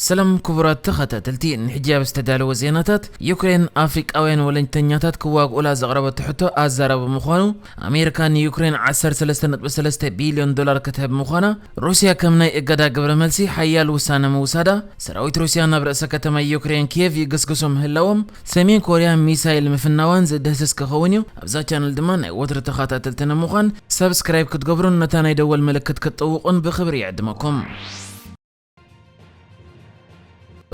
ሰላም ክቡራት ተኸታተልቲ፣ ንሕጂ ኣብ ዝተዳለወ ዜናታት፣ ዩክሬን ኣፍሪቃውያን ወለንተኛታት ክዋግኡላ ዘቕረበቶ ሕቶ ኣዛራቢ ምዃኑ፣ ኣሜሪካ ንዩክሬን ዓሰርተ ሰለስተ ነጥቢ ሰለስተ ቢልዮን ዶላር ክትህብ ምዃና፣ ሩስያ ከም ናይ እገዳ ግብረ መልሲ ሓያል ውሳነ ምውሳዳ፣ ሰራዊት ሩስያ ናብ ርእሰ ከተማ ዩክሬን ኪየቭ ይግስግሱ ምህላዎም፣ ሰሜን ኮርያ ሚሳይል ምፍናዋን ዝድህስስ ክኸውን እዩ። ኣብዛ ቻነል ድማ ናይ ወትሩ ተኸታተልቲ ንምዃን ሳብስክራይብ ክትገብሩን ነታ ናይ ደወል ምልክት ክትጥውቑን ብኽብሪ ይዕድመኩም።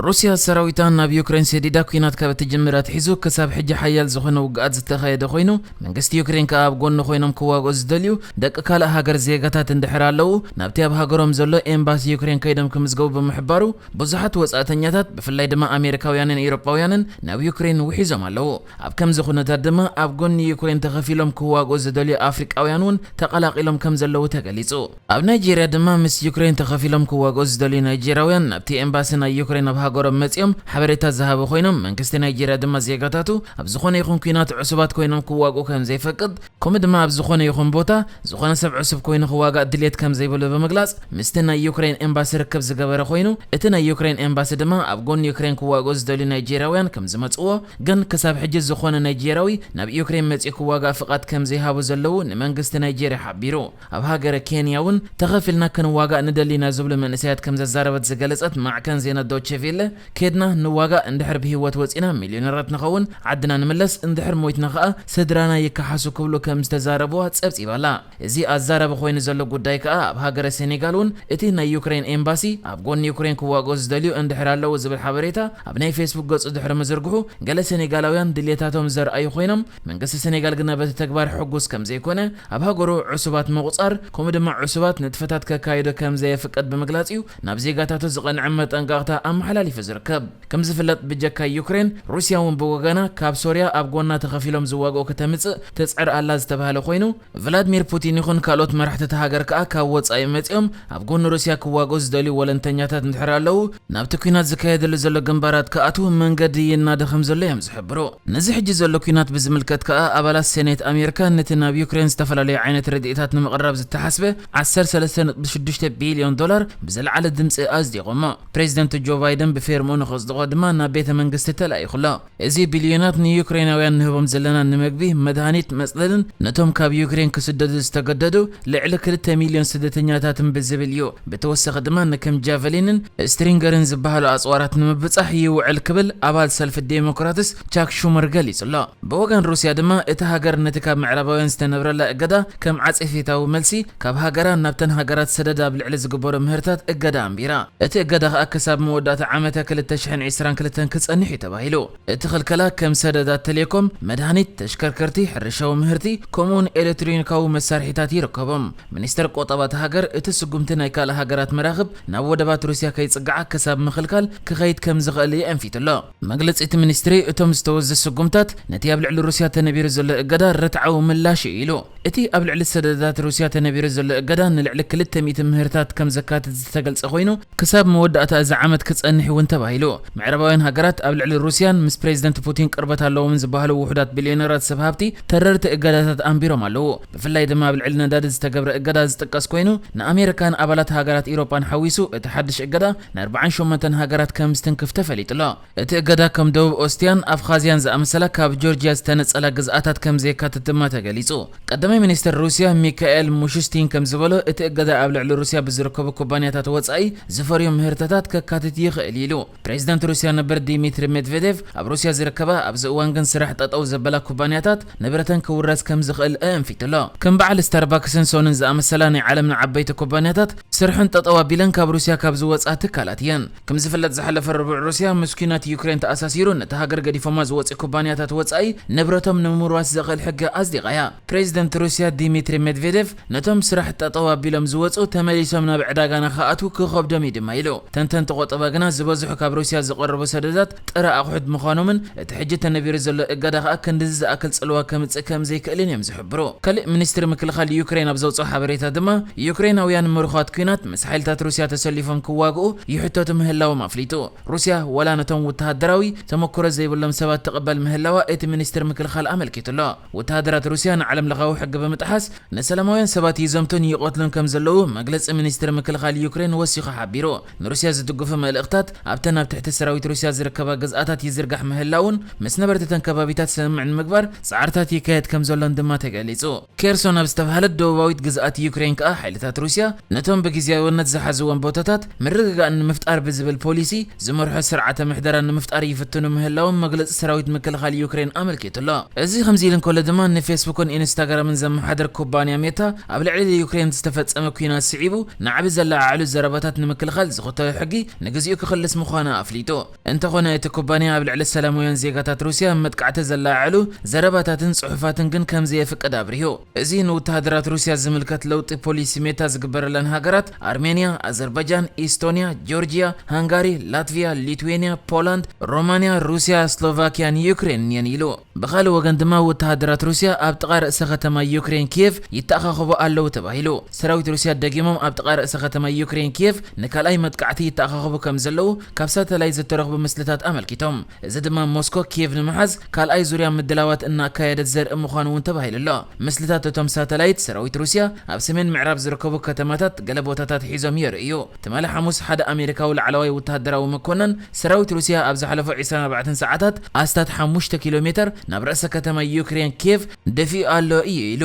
ሩስያ ሰራዊታ ናብ ዩክሬን ሰዲዳ ኲናት ካብ እትጅምር ኣትሒዙ ክሳብ ሕጂ ሓያል ዝኾነ ውግኣት ዝተኻየደ ኮይኑ፣ መንግስቲ ዩክሬን ከኣ ኣብ ጎኒ ኮይኖም ክዋግኡ ዝደልዩ ደቂ ካልእ ሃገር ዜጋታት እንድሕር ኣለዉ፣ ናብቲ ኣብ ሃገሮም ዘሎ ኤምባሲ ዩክሬን ከይዶም ክምዝገቡ ብምሕባሩ፣ ብዙሓት ወጻእተኛታት ብፍላይ ድማ ኣሜሪካውያንን ኤውሮጳውያንን ናብ ዩክሬን ውሒዞም ኣለዉ። ኣብ ከምዚ ኩነታት ድማ ኣብ ጎኒ ዩክሬን ተኸፊሎም ክዋግኡ ዝደልዩ ኣፍሪቃውያን እውን ተቐላቒሎም ከም ዘለዉ ተገሊጹ። ኣብ ናይጄርያ ድማ ምስ ዩክሬን ተኸፊሎም ክዋግኡ ዝደልዩ ናይጄርያውያን ናብቲ ኤምባሲ ናይ ዩክሬን ኣብ ሃገሮም መጺኦም ሓበሬታ ዝሃቡ ኮይኖም፣ መንግስቲ ናይጄርያ ድማ ዜጋታቱ ኣብ ዝኾነ ይኹን ኲናት ዕሱባት ኮይኖም ክዋግኡ ከም ዘይፈቅድ፣ ከምኡ ድማ ኣብ ዝኾነ ይኹን ቦታ ዝኾነ ሰብ ዕሱብ ኮይኑ ክዋጋእ ድሌት ከም ዘይብሉ ብምግላጽ፣ ምስቲ ናይ ዩክሬን ኤምባሲ ርክብ ዝገበረ ኮይኑ፣ እቲ ናይ ዩክሬን ኤምባሲ ድማ ኣብ ጎኒ ዩክሬን ክዋግኡ ዝደልዩ ናይጄርያውያን ከም ዝመጽዎ፣ ግን ክሳብ ሕጂ ዝኾነ ናይጄርያዊ ናብ ዩክሬን መጺኡ ክዋጋእ ፍቓድ ከም ዘይሃቡ ዘለዉ ንመንግስቲ ናይጄርያ ሓቢሩ። ኣብ ሃገረ ኬንያ እውን ተኸፊልና ክንዋጋእ ንደሊ ኢና ዝብሉ መንእሰያት ከም ዘዛረበት ዝገለጸት ማዕከን ዜና ዶቼ ቬለ፣ ኬድና ንዋጋእ፣ እንድሕር ብህይወት ወጺና ሚልዮነራት ንኸውን፣ ዓድና ንምለስ፣ እንድሕር ሞይትና ኸኣ ስድራና ይከሓሱ ክብሉ ከም ዝተዛረብዋ ጸብጺባ ኣላ። እዚ ኣዛራቢ ኮይኑ ዘሎ ጉዳይ ከኣ ኣብ ሃገረ ሴኔጋል እውን እቲ ናይ ዩክሬን ኤምባሲ ኣብ ጎኒ ዩክሬን ክዋግኡ ዝደልዩ እንድሕር ኣለዉ ዝብል ሓበሬታ ኣብ ናይ ፌስቡክ ገጹ ድሕሪ ምዝርግሑ፣ ገለ ሴኔጋላውያን ድሌታቶም ዘርኣዩ ኮይኖም፣ መንግስቲ ሴኔጋል ግና በቲ ተግባር ሕጉስ ከም ዘይኮነ፣ ኣብ ሃገሩ ዕሱባት ምቑጻር፣ ከምኡ ድማ ዕሱባት ንጥፈታት ከካይዱ ከም ዘየፍቅድ ብምግላጽ እዩ ናብ ዜጋታቱ ዝቐንዐ መጠንቀቕታ ኣመሓላሊፉ ዝርከብ። ከም ዝፍለጥ፣ ብጀካ ዩክሬን፣ ሩስያ እውን ብወገና ካብ ሶርያ ኣብ ጎና ተኸፊሎም ዝዋግኡ ከተምጽእ ትጽዕር ኣላ ዝተባህለ ኮይኑ፣ ቭላድሚር ፑቲን ይኹን ካልኦት መራሕቲ እታ ሃገር ከኣ ካብ ወጻኢ መጺኦም ኣብ ጎኒ ሩስያ ክዋግኡ ዝደልዩ ወለንተኛታት እንድሕር ኣለዉ፣ ናብቲ ኲናት ዝካየደሉ ዘሎ ግንባራት ክኣትዉ መንገዲ ይናደ ከም ዘሎ እዮም ዝሕብሩ። ነዚ ሕጂ ዘሎ ኲናት ብዝምልከት ከኣ፣ ኣባላት ሴኔት ኣሜሪካ ነቲ ናብ ዩክሬን ዝተፈላለዩ ዓይነት ረድኤታት ንምቕራብ ዝተሓስበ ዓሰርተ ሰለስተ ነጥቢ ሽዱሽተ ቢልዮን ዶላር ብዝለዓለ ድምጺ ኣጽዲቖሞ። ፕሬዚደንት ጆ ባይደን ብፌርምኡ ንኸጽድቖ ድማ ናብ ቤተ መንግስቲ ተላኢኹ ኣሎ። እዚ ቢልዮናት ንዩክሬናውያን ንህቦም ዘለና ንመግቢ፣ መድሃኒት፣ መጽለልን ነቶም ካብ ዩክሬን ክስደዱ ዝተገደዱ ልዕሊ ክልተ ሚልዮን ስደተኛታትን ብዝብል እዩ። ብተወሳኺ ድማ ንከም ጃቨሊንን ስትሪንገርን ዝበሃሉ ኣጽዋራት ንምብጻሕ ይውዕል ክብል ኣባል ሰልፊ ዴሞክራትስ ቻክ ሹመር ገሊጹ ኣሎ። ብወገን ሩስያ ድማ እታ ሃገር ነቲ ካብ ምዕራባውያን ዝተነብረላ እገዳ ከም ዓጸፌታዊ መልሲ ካብ ሃገራ ናብተን ሃገራት ሰደድ ኣብ ልዕሊ ዝግበሩ ምህርታት እገዳ ኣንቢራ። እቲ እገዳ ከኣ ክሳብ መወዳእታ ዓመተ ክልተ ሽሕን ዕስራን ክልተን ክጸንሕ እዩ ተባሂሉ። እቲ ክልከላ ከም ሰደዳት ቴሌኮም፣ መድሃኒት፣ ተሽከርከርቲ፣ ሕርሻዊ ምህርቲ፣ ከምኡውን ኤሌክትሮኒካዊ መሳርሒታት ይርከቦም። ሚኒስተር ቆጠባ እታ ሃገር እቲ ስጉምቲ ናይ ካልእ ሃገራት መራኽብ ናብ ወደባት ሩስያ ከይጽግዓ ክሳብ ምኽልካል ክኸይድ ከም ዝኽእል የእንፊቱ ኣሎ። መግለጺ እቲ ሚኒስትሪ፣ እቶም ዝተወስዱ ስጉምታት ነቲ ኣብ ልዕሊ ሩስያ ተነቢሩ ዘሎ እገዳ ርትዓዊ ምላሽ እዩ ኢሉ። እቲ ኣብ ልዕሊ ሰደዳት ሩስያ ተነቢሩ ዘሎ እገዳ ንልዕሊ ክልተ ሚእቲ ምህርታት ከም ዘካትት ዝተገልጸ ኮይኑ፣ ክሳብ መወዳእታ እዚ ዓመት ክጸንሕ እውን ተባሂሉ። ምዕራባውያን ሃገራት ኣብ ልዕሊ ሩስያን ምስ ፕሬዚደንት ፑቲን ቅርበት ኣለዎምን ዝበሃሉ ውሑዳት ቢልዮነራት ሰብ ሃብቲ ተረርቲ እገዳታት ኣንቢሮም ኣለዉ። ብፍላይ ድማ ኣብ ልዕሊ ነዳዲ ዝተገብረ እገዳ ዝጥቀስ ኮይኑ፣ ንኣሜሪካን ኣባላት ሃገራት ኢሮጳን ሓዊሱ እቲ ሓድሽ እገዳ ንኣርባዓን ሸሞንተን ሃገራት ከም ዝትንክፍ ተፈሊጡ ኣሎ። እቲ እገዳ ከም ደቡብ ኦስቲያን ኣፍኻዝያን ዝኣመሰላ ካብ ጆርጅያ ዝተነጸላ ግዝኣታት ከም ዘየካትት ድማ ተገሊጹ። ቀዳማይ ሚኒስተር ሩስያ ሚካኤል ሙሽስቲን ከም ዝበሎ፣ እቲ እገዳ ኣብ ልዕሊ ሩስያ ብዝርከቡ ኩባንያታት ወጻኢ ዝፈርዩ ምህርትታት ከካትት ይኽእል ኢሉ። ፕሬዚደንት ሩስያ ነበር ዲሚትሪ ሜድቬዴቭ፣ ኣብ ሩስያ ዝርከባ ኣብዚ እዋን ግን ስራሕ ጠጠው ዘበላ ኩባንያታት ንብረተን ክውረስ ከም ዝኽእል ኣእንፊቱ ኣሎ። ከም በዓል ስታርባክስን ሶንን ዝኣመሰላ ናይ ዓለምና ዓበይቲ ኩባንያታት ስርሐን ጠጠው ኣቢለን ካብ ሩስያ ካብ ዝወጻ ትካላት እየን። ከም ዝፍለጥ፣ ዝሓለፈ ረቡዕ ሩስያ ምስ ኲናት ዩክሬን ተኣሳሲሩ ነታ ሃገር ገዲፎማ ዝወጽኡ ኩባንያታት ወጻኢ ንብረቶም ንምውራስ ዘኽእል ሕጊ ኣጽዲቓ እያ። ፕሬዚደንት ሩስያ ዲሚትሪ ሜድቬዴቭ፣ ነቶም ስራሕ ጠጠው ኣቢሎም ዝወጹ ተመሊሶም ናብ ዕዳጋ ንኽኣትዉ ክኸብዶም እዩ ድማ ኢሉ። ተንተንቲ ቆጠባ ግና ዝበዝሑ ካብ ሩስያ ዝቐርቡ ሰደዳት ጥረ ኣቑሑት ምዃኖምን እቲ ሕጂ ተነቢሩ ዘሎ እገዳ ከኣ ክንድዚ ዝኣክል ጽልዋ ከምጽእ ከም ዘይክእልን እዮም ዝሕብሩ። ካልእ ሚኒስትሪ ምክልኻል ዩክሬን ኣብ ዘውጽኦ ሓበሬታ ድማ፣ ዩክሬናውያን ምሩኻት ኲናት ምስ ሓይልታት ሩስያ ተሰሊፎም ክዋግኡ ይሕተቱ ምህላዎም ኣፍሊጡ። ሩስያ ዋላ ነቶም ወተሃደራዊ ተመክሮ ዘይብሎም ሰባት ትቕበል ምህላዋ እቲ ሚኒስትሪ ምክልኻል ኣመልኪቱ ኣሎ። ወተሃደራት ሩስያ ንዓለም ለኻዊ ሕጊ ብምጥሓስ ንሰላማውያን ሰባት ይዘምቱን ይቐትሉን ከም ዘለዉ መግለጺ ሚኒስትሪ ምክልኻል ዩክሬን ወሲኹ ሓቢሩ። ንሩስያ ዝድግፉ መልእኽታት ኣብተን ኣብ ትሕቲ ሰራዊት ሩስያ ዝርከባ ግዝኣታት ይዝርጋሕ ምህላውን ምስ ነበርቲ ተን ከባቢታት ስምምዕ ንምግባር ጻዕርታት ይካየድ ከም ዘሎን ድማ ተገሊጹ። ኬርሶን ኣብ ዝተባህለት ደቡባዊት ግዝኣት ዩክሬን ከኣ ሓይልታት ሩስያ ነቶም ብግዝያውነት ዝሓዝዎም ቦታታት ምርግጋእ ንምፍጣር ብዝብል ፖሊሲ ዝመርሖ ስርዓተ ምሕደራ ንምፍጣር ይፍትኑ ምህላዎም መግለጺ ሰራዊት ምክልኻል ዩክሬን ኣመልኪቱ ኣሎ። እዚ ከምዚ ኢሉ እንከሎ ድማ ንፌስቡክን ኢንስታግራምን ዘመሓድር ኩባንያ ሜታ ኣብ ልዕሊ ዩክሬን ዝተፈጸመ ኲናት ስዒቡ ናዕቢ ዘለዓዕሉ ዘረባታት ንምክልኻል ዝኽተሎ ሕጊ ንግዚኡ ክኽልስ ምዃኑ ኣፍሊጡ። እንተኾነ እቲ ኩባንያ ኣብ ልዕሊ ሰላማውያን ዜጋታት ሩስያ መጥቃዕቲ ዘለዓዕሉ ዘረባታትን ጽሑፋትን ግን ከም ዘየፍቅድ ኣብሪሁ። እዚ ንወተሃደራት ሩስያ ዝምልከት ለውጢ ፖሊሲ ሜታ ዝግበረለን ሃገራት ኣርሜንያ፣ ኣዘርባጃን፣ ኢስቶንያ፣ ጆርጂያ፣ ሃንጋሪ፣ ላትቪያ፣ ሊትዌንያ፣ ፖላንድ፣ ሮማንያ፣ ሩስያ፣ ስሎቫኪያን ዩክሬንን እየን ኢሉ። ብኻልእ ወገን ድማ ወተሃደራት ሩስያ ኣብ ጥቓ ርእሰ ከተማ ዩክሬን ኪየቭ ይተኣኻኸቡ ኣለዉ ተባሂሉ። ሰራዊት ሩስያ ደጊሞም ኣብ ጥቓ ርእሰ ከተማ ዩክሬን ኪየቭ ንካልኣይ መጥቃዕቲ ይተኣኻኸቡ ከም ዘለዉ ካብ ሳተላይት ዝተረኽቡ ምስልታት ኣመልኪቶም። እዚ ድማ ሞስኮ ኪየቭ ንምሓዝ ካልኣይ ዙርያ ምድላዋት እናካየደት ዘርኢ ምዃኑ እውን ተባሂሉ ኣሎ። ምስልታት እቶም ሳተላይት ሰራዊት ሩስያ ኣብ ሰሜን ምዕራብ ዝርከቡ ከተማታት ገለ ቦታታት ሒዞም የርእዩ። ትማሊ ሓሙስ ሓደ ኣሜሪካዊ ላዕለዋይ ወተሃደራዊ መኮነን ሰራዊት ሩስያ ኣብ ዝሓለፉ ዕስራን ኣርባዕተን ሰዓታት ኣስታት ሓሙሽተ ኪሎ ሜተር ናብ ርእሰ ከተማ ዩክሬን ኪየቭ ደፊኡ ኣሎ እዩ ኢሉ።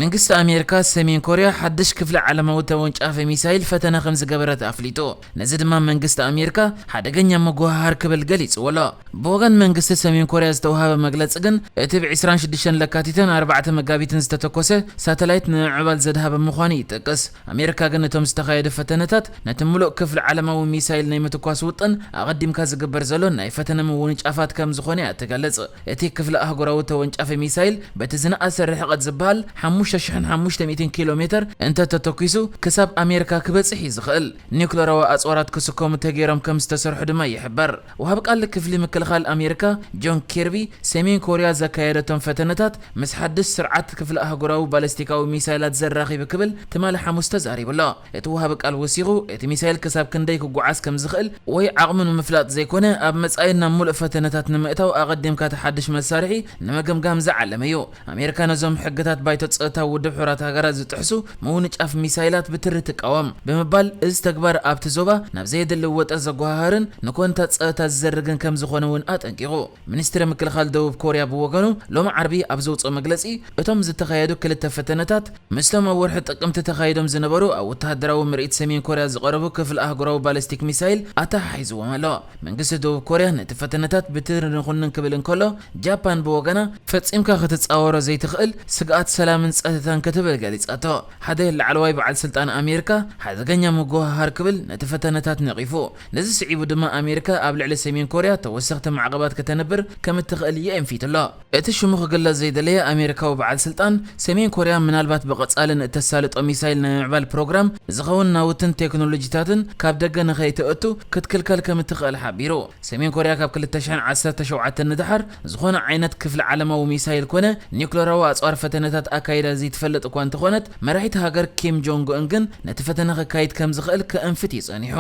መንግስቲ ኣሜሪካ ሰሜን ኮርያ ሓድሽ ክፍለ ዓለማዊ ተወንጫፊ ሚሳይል ፈተነ ከም ዝገበረት ኣፍሊጡ። ነዚ ድማ መንግስቲ ኣሜሪካ ሓደገኛ መጓሃሃር ክብል ገሊጽዎ ኣሎ። ብወገን መንግስቲ ሰሜን ኮርያ ዝተዋሃበ መግለጺ ግን እቲ ብ ዕስራን ሽዱሽተን ለካቲትን ኣርባዕተ መጋቢትን ዝተተኮሰ ሳተላይት ንምዕባል ዘድሃበ ምዃኑ ይጠቅስ። ኣሜሪካ ግን እቶም ዝተኻየዱ ፈተነታት ነቲ ምሉእ ክፍሊ ዓለማዊ ሚሳይል ናይ ምትኳስ ውጥን ኣቐዲምካ ዝግበር ዘሎ ናይ ፈተነ ምውንጫፋት ከም ዝኾነ እያ ትገልጽ። እቲ ክፍለ ኣህጉራዊ ተወንጫፊ ሚሳይል በቲ ዝነኣሰ ርሕቐት ዝበሃል ሓሙሽተ ሽሕን ሓሙሽተ ሚእትን ኪሎ ሜተር እንተ ተተኲሱ ክሳብ ኣሜሪካ ክበጽሕ እዩ ዝኽእል። ኒውክለራዊ ኣጽዋራት ክስከሙ ተገይሮም ከም ዝተሰርሑ ድማ ይሕበር። ወሃብ ቃል ክፍሊ ምክልኻል ኣሜሪካ ጆን ኪርቢ ሰሜን ኮርያ ዘካየደቶም ፈተነታት ምስ ሓድሽ ስርዓት ክፍለ ኣህጉራዊ ባለስቲካዊ ሚሳይላት ዘራኺቡ ክብል ትማሊ ሓሙስ ተዛሪቡ ኣሎ። እቲ ወሃቢ ቃል ወሲኹ እቲ ሚሳይል ክሳብ ክንደይ ክጓዓዝ ከም ዝኽእል ወይ ዓቕሙ ንምፍላጥ ዘይኮነ ኣብ መጻኢ ናብ ሙሉእ ፈተነታት ንምእታው ኣቐዲምካ እቲ ሓድሽ መሳርሒ ንምግምጋም ዝዓለመ እዩ። ኣሜሪካ ነዞም ሕግታት ባይቶ ጸጥታ ውድብ ሕቡራት ሃገራት ዝጥሕሱ ምውንጫፍ ሚሳይላት ብትሪ ትቃወም ብምባል እዚ ተግባር ኣብቲ ዞባ ናብ ዘየድሊ ወጥሪ ዘጓሃህርን ንኮንታት ጸጥታ ዝዘርግን ከም ዝኾነ እውን ኣጠንቂቑ። ሚኒስትሪ ምክልኻል ደቡብ ኮርያ ብወገኑ ሎሚ ዓርቢ ኣብ ዘውፅኦ መግለፂ እቶም ዝተኻየዱ ክልተ ፈተነታት ምስቶም ኣብ ወርሒ ጥቅምቲ ተኻይዶም ዝነበሩ ኣብ ወተሃደራዊ ምርኢት ሰሜን ኮርያ ዝቐረቡ ክፍለ ኣህጉራዊ ባሊስቲክ ሚሳይል ኣተሓሒዝዎም ኣሎ። መንግስቲ ደቡብ ኮርያ ነቲ ፈተነታት ብትሪ ንኹንን ክብል እንከሎ ጃፓን ብወገና ፈጺምካ ክትጻወሮ ዘይትኽእል ስግኣት ሰላምን ጸጥታን ክትብል ገሊጻቶ። ሓደ ላዕለዋይ በዓል ስልጣን ኣሜሪካ ሓደገኛ ምጉህሃር ክብል ነቲ ፈተነታት ነቒፉ። ነዚ ስዒቡ ድማ ኣሜሪካ ኣብ ልዕሊ ሰሜን ኮርያ ተወሰኽቲ ማዕቐባት ከተንብር ከም እትኽእል የእንፊት ኣሎ። እቲ ሽሙ ክግለጽ ዘይደለየ ኣሜሪካዊ በዓል ስልጣን ሰሜን ኮርያ ምናልባት ብቐጻሊ ንእተሳልጦ ሚሳይል ናይ ምዕባል ፕሮግራም ዝኸውን ናውትን ቴክኖሎጂታትን ካብ ደገ ንኸይተእቱ ክትክልከል ከም እትኽእል ሓቢሩ። ሰሜን ኮርያ ካብ ክልተ ሽሕን ዓሰርተ ሸውዓተን ንደሓር ዝኾነ ዓይነት ክፍለ ዓለማዊ ሚሳይል ኮነ ኒውክለራዊ ኣጽዋር ፈተነታት ኣካይዳ ዘይትፈልጥ እኳ እንተኾነት፣ መራሒት ሃገር ኪም ጆንግ ኡን ግን ነቲ ፈተነ ከካይድ ከም ዝኽእል ከእንፍት እዩ ጸኒሑ።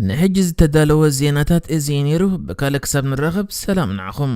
ንሕጂ ዝተዳለወ ዜናታት እዚ እዩ ነይሩ። ብካልእ ክሳብ ንራኸብ ሰላም ንዓኹም።